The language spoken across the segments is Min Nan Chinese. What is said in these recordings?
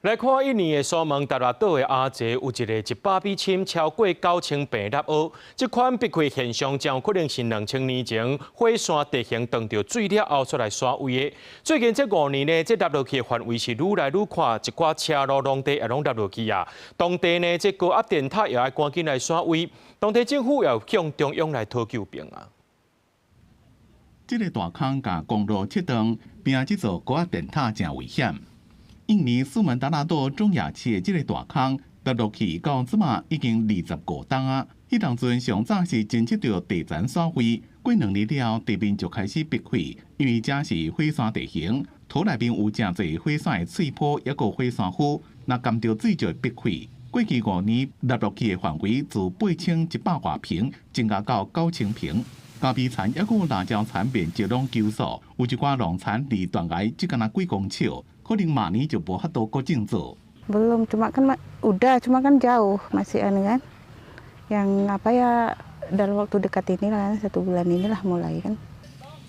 來看印尼的蘇門答臘島的阿捷有一個100米深、超過9000平納蚵，這款碧開現象真有可能是2000年前火山地形當著水了後出來徙位的。最近這5年呢，這納落去的範圍是愈來愈闊，一寡車路農地也攏納落去啊。當地呢，這高壓電塔也愛趕緊來徙位，當地政府也有向中央來討救兵啊。這个大空共公路切斷，邊仔這座高壓電塔誠危險。印尼蘇門答臘島中亞市的這个大空跌落去到這馬已經25冬啊！彼當陣上早是偵測著地層徙位，過2年了後地面就開始篦開，因為這是火山地形，土內面有誠濟火山的碎波，抑閣火山灰，若含著水就會篦開。過去5年納落去的範圍自8100外坪增加到9000坪。咖啡田抑閣辣椒田面積攏急縮，有一寡農田離斷崖只干焦幾公尺，可能明年就無法度閣種作。 Belum, cuma kan udah, cuma kan jauh masih anu kan. Yang apa ya dalam waktu dekat inilah satu bulan inilah mulai kan.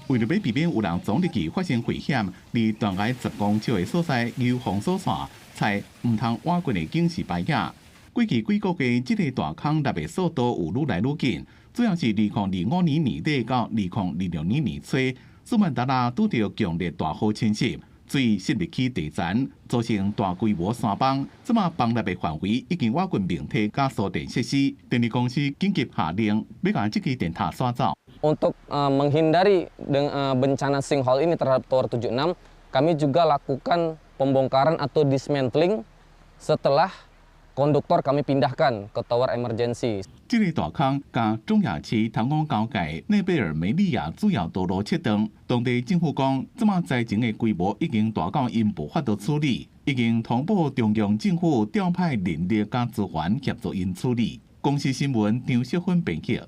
為著欲避免有人鑽入去發生危險，離斷崖10公尺的所在有封鎖線，採毋通倚近的警示牌仔。過去幾個月，這个大空納的速度有愈來愈緊，主要是2025年年底到2026年年初，蘇門答臘拄著強烈大雨侵襲，水滲入去地層，造成大規模山崩。這馬崩落的範圍已經倚近明體佮輸電設施，電力公司緊急下令欲共這支電塔徙走。 Untuk menghindari bencana sinkhole ini terhadap Tower 76, kami juga lakukan pembongkaran atau dismantling setelah konduktor kami pindahkan ke tower emergency. 這个大空共中亞市湯翁交界內貝爾梅利亞主要道路切斷，當地政府講，這馬災情的規模已經大到𪜶無法度處理，已經通報中央政府調派人力佮資源協助𪜶處理。公視新聞張淑芬編輯。